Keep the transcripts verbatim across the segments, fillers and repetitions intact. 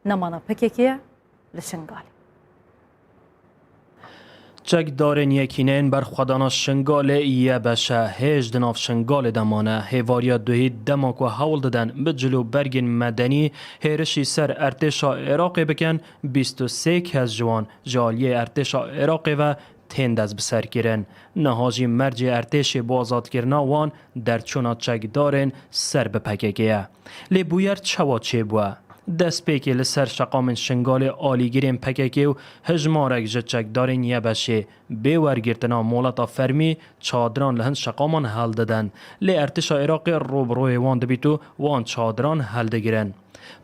Nemana P K K ye li Şingalê. Çekdarên Yekîneyên Berxwedana Şingalê, YBŞ, hêj di nav Şingalê de mane. Hêvariya duhî, dema ku hewl didin bi cilûbergên medenî hêrişî ser ertêşa Iraqê bikin, bîst û sê kes ji wan ji aliyê ertêşa Iraqê ve tên destbiserkirin. Niha jî mercê ertêşê bo azadkirina wan derçûna çekdarên ser bi P K K ye. Lê bûyer çawa çêbûye? Destpêkê li ser şeqamên Şingalê alîgirên P K K û hejmarek ji çekdarên YBŞê bê wergirtina molata fermî çadiran li hin şeqaman heldidin. Lê ertêşa Iraqê rû bi rûyê wan dibît û wan çadiran heldigirin.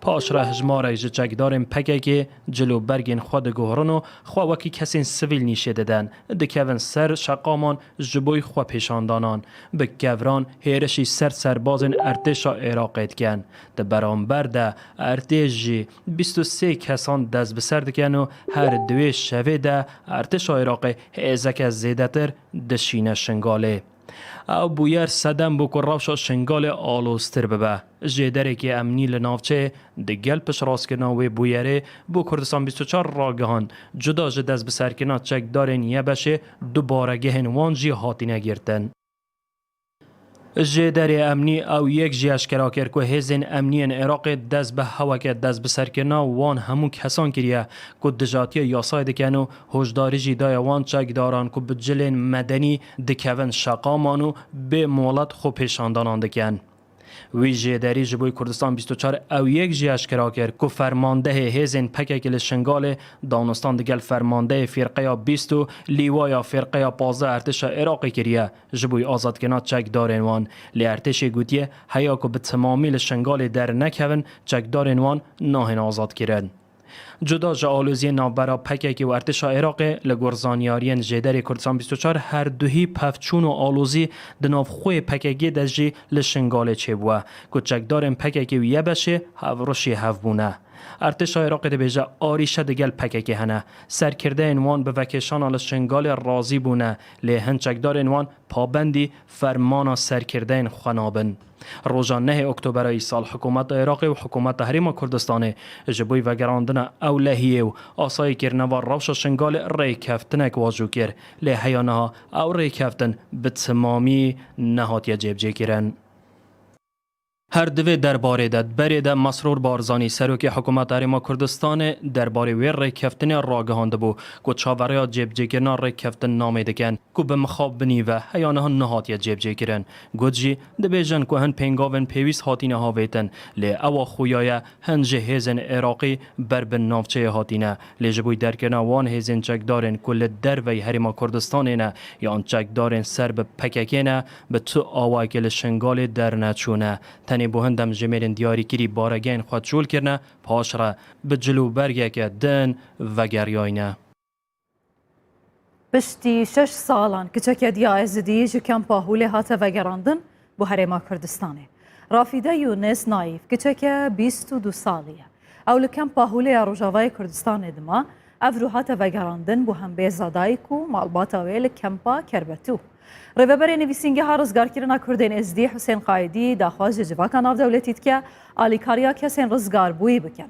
Paşre hejmarek ji çekdarên P K K cil û bergên xwe diguhirin û xwe wekî kesên sivîl nîşê didin, dikevin ser şeqaman ji bo xwe pêşandanan, bi kevran hêrişî ser serbazên ertêşa Iraqê dikin. Di beramber de ertêş jî bîst û sê kesan dest bi ser dikin û her di wê şevê de ertêşa Iraqê hêzeke zêdetir dişîne Şingalê. Ew bûyer sedem bû ku rewşa Şingalê aloztir bibe. Jêderekî emnî li navçeyê digel piştrastkirina wê bûyerê bo Kurdistan bîst û çar ragihand, cuda ji destbiserkirina çekdarên YBŞê du baregehên wan jî hatine girtin. Jêderê emnî ew yek jî eşkera kir ku hêzên emniyên Iraqê dest bi heweke destbiserkirina wan hemû kesan kiriye ku dijatiya yasayê dikin û hoşdarî jî daye wan çekdaran ku bi cilên medenî dikevin şeqaman û bê molet xwepêşandanan dikin. Wî jêderî ji bo Kurdistan bîst û çar ew yek jî eşkera kir ku fermandehê hêzên P K K li Şingalê danistan digel fermandehê fîrqeya bîst û lîwaya fîrqeya pazdeh ertêşa Iraqê kiriye ji bo azadkirina çekdarên wan. Lê ertêşê gotiye, heya ku bi timamî li Şingalê dernekevin, çekdarên wan nahên azadkirin. Cuda ji aloziyên navbera P K K û ertêşa Iraqê, li gor zanyariyên jêderê Kurdistan bîst û çar, her duhî pevçûn û alozî di nav xwê P K K de jî li Şingalê çêbûye, ku çekdarên P K K û YBŞê hevroşî hev bûne. Ertêşa Iraqê dibêje, arîşe digel P K K hene. Serkirdeyên wan bi vekêşana li Şingalê razî bûne, lê hin çekdarên wan pabendî fermana serkirdeyên xwe nabin. Roja nehê Oktoberê îsal hikûmeta Iraqê û hikûmeta Herêma Kurdistanê ji bo vegerandina ewlehiyê û asayîkirina va rewşa Şingalê rêkeftinek wajû kir. Lê heya niha ew rêkeftin bi timamî nehatiye cêbicêkirin. Her di vê derbarê de, berê de Mesrûr Barzanî, serokê hikûmeta Herêma Kurdistanê, derbarê wê rêkeftinê ragihandibû ku çaverêya cêbicêkirina rêkeftinnamê dikin ku bi mixabinî ve heya niha nehatiye cêbicêkirin. Got jî, dibêjin ku hin pêngavên pêwîst hatine havêtin, lê ewa xuya ye hin ji hêzên Iraqî ber bi navçeyê hatine. Lê ji bo derkirina wan hêzên çekdarên ku li derveyî Herêma Kurdistanê ne yan çekdarên ser bi P K K ne, bi tu awayekê li Şingalê derneçûne. Tenê bo hin demjimêrên diyarîkirî baregehên xwe çol kirine, paşre bi cil û bergeke din vegeriyayne. Piştî şeş salan kiçeke diya Êzidî ji kempa Hûlê hate vegerandin bo Herêma Kurdistanê. Rafîde Yûnis Naîf kiçeke bîst û du salî ye. Ew li kempa Hûlê ya Rojavayê Kurdistanê dima, evro hate vegerandin bo hembêza dayik û malbata wê li kempa Kerbetû. Rêveberê Nivîsîngeha Rizgarkirina Kurdên Êzidî Husên Qaîdî daxwaz ji civaka navdewletî dike alîkariya kesên rizgarbûyî bikin.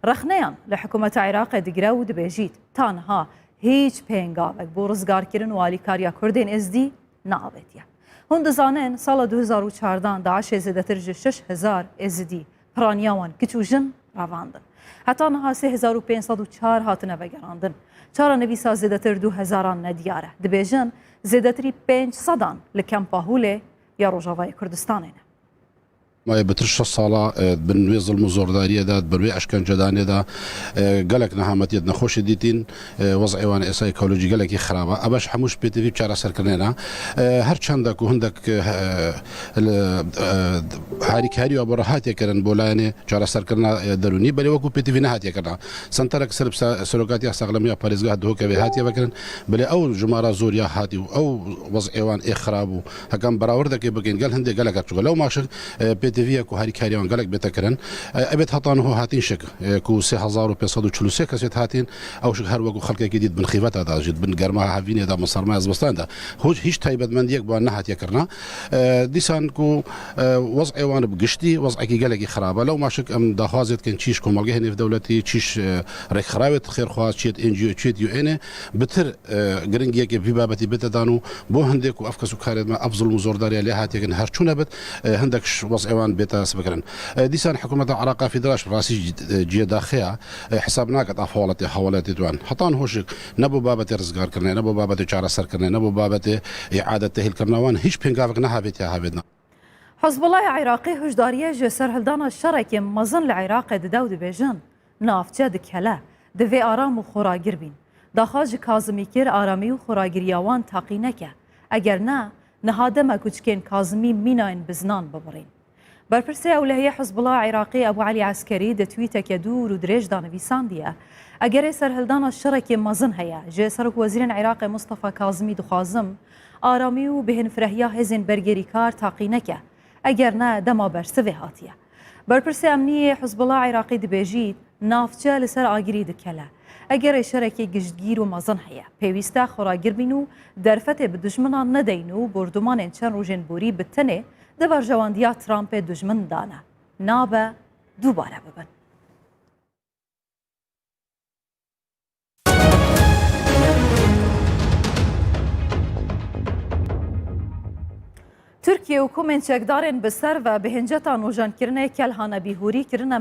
Rexneyan li hikûmeta Iraqê digire û dibêjît, ta niha hîç pêngavek bo rizgarkirin û alîkariya Kurdên Êzidî neavêtiye. Hûn dizanin, sala du hezar û çardan DAIŞê zêdetir ji şeş hezar Êzidî, piraniya wan kiç û jin, revandin. Heta niha sê hezar û pênc sed û çar hatine vegerandin. Çara nivîsa zêdetir du hezaran nediyar e. Dibêjin, zêdetirî pênc sedan li kempa Hûlê ya Rojavayê Kurdistanê ne. Mayê bitir şeş sala, e, bin wê zilm û zordariyê de, bin wê eşkencedanê de, e, gelek nehametiye di nexweşê dîtîn, e, wez'ê wan êsa ekolojî gelekî xirab e. Ev ji hemû ji pêtivî çareserkirinê ne. E, her çenda ku hindek, e, li, e, harîkariya bo re hatiye kirin bo layenê çareserkirina, e, derûnî, belê wekû pêtivî nehatiye kirina. Senterek ser bi se-, serokatiya saxlemiya parêzgeha Duhokevê hatiye vekirin, belê ew jimara zor ya hatî û ew wez'ê wan ê xirab û Hekan berawerdekê bikin, gel hindê gelek çû. Lew maşin, e, pê Divî ye ku harîkariya wan gelek bête kirin. E, ebêt heta niho hatîn şik, e, ku sê hezar û pênc sed û çil û sê kesêt hatîn, ew şik her wekû xelkekî dît bin xîveta de, jî bin germa hevînê de, bin sermaya zivistan de. Hiç, hiç taybetmendiyek bi wan nehatiye kirina. E, dîsan ku, e, wez'ê wan bi giştî, wez'ekî gelekî xirab e. Lewma şik em daxwazê dikin çî ji komelgehê nêvdewletî, çî ji, e, rêkxirawêt xêrxwaz, çiyêt N G O, çiyêt U N ê, bitir e, giringiyekê vî babetî bête dan û bo hindê ku ev kes û karê me ev zulm û zordariya lê hatiye kirin her çûne bit, e, hindek ji wez'ê wan bête sibikirin. E, dîsan hikûmeta Iraqa Federal ji rastî cî-, e, ciyê daxê ya, e, hesab naket ev hawaletê, hawaletê wan. Heta niho şik ne bo babetê rizgarkirinê, ne bo babetê çareserkirinê, ne bo babetê îade tehîlkirina wan hîç pêngavek nehavêtiye havêtina. Hizbullahê Iraqî hişdariyê ji serhildana şerekê mezin li Iraqê dide û dibêjin, navçe dikele, divê aram û xweragir bîn. Daxwaz ji Kazimî kir aramî û xweragiriya wan taqî neke. Eger ne, niha dem e ku çikên Kazimî mînayên bi zinan bibirîn. Berpirsê Ewlehiyê Hizbullah Iraqî Ebû Elî Eskerî di twîtekê dûr û dirêj de nivîsandiye, egerê serhildana şerekê mezin heye, ji Serokwezîrên Iraqê Mustafa Kazimî dixwazim, aramî û bêhnfirehiya hêzên bergêrîkar taqî neke, eger ne dema bersivê hatiye. Berpirsê emnî yê Hizbullah Iraqî dibêjît, navçe li ser agirî dikele. Egerê şerekê giştgîr û mezin heye, pêwîst e xweragir bîn û derfetê bi dijminan nedeyn û bordumanên çend rojên borî bi tenê di berjewendiya Trumpê dijmin de ne. Nabe dubare bibin. Tirkiye û komên çekdarên bi ser ve bi hinceta nojenkirinê Kelhan Ebîhûrî kirine